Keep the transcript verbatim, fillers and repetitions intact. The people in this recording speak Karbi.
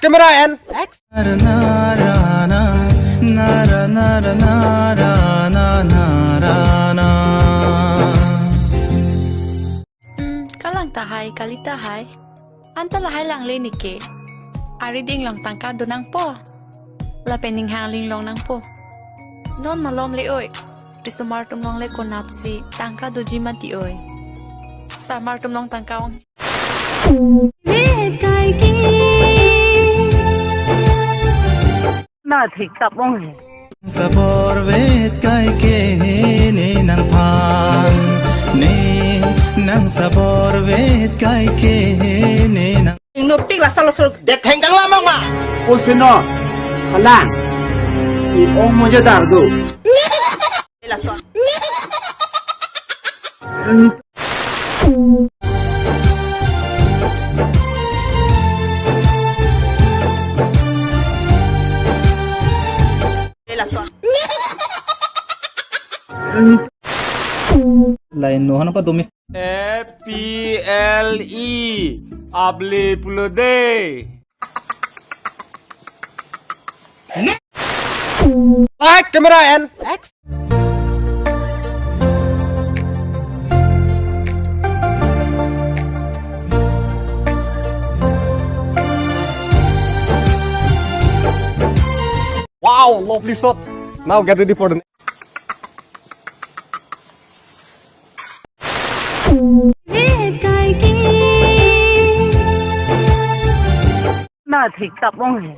Camera and action. Hmm, kalang tahai, kali tahai. Anta lahai langle neke. Arideng along tangka do nangpo. Lapen ninghang aling along nangpo. Non malom le oi. Risomar atum along le konatsi tangka doji mati oi. Sarmar atum along tangka ong. Vet kai ke. Na thik tap ong he. Sabor vet kai ke ne nangphan, ne nang sabor vet kai ke ne nang. Ingno pik la salo sur. Det theng tang lamang ma. Usino. Halang. I ong mo jadar do. Lason. Lason. Lain no hana pa domis. A P L E, able pulo de. Light, camera and action. Wow, lovely shot. Now get ready for the Vet kai ke. Na thik tap ong he.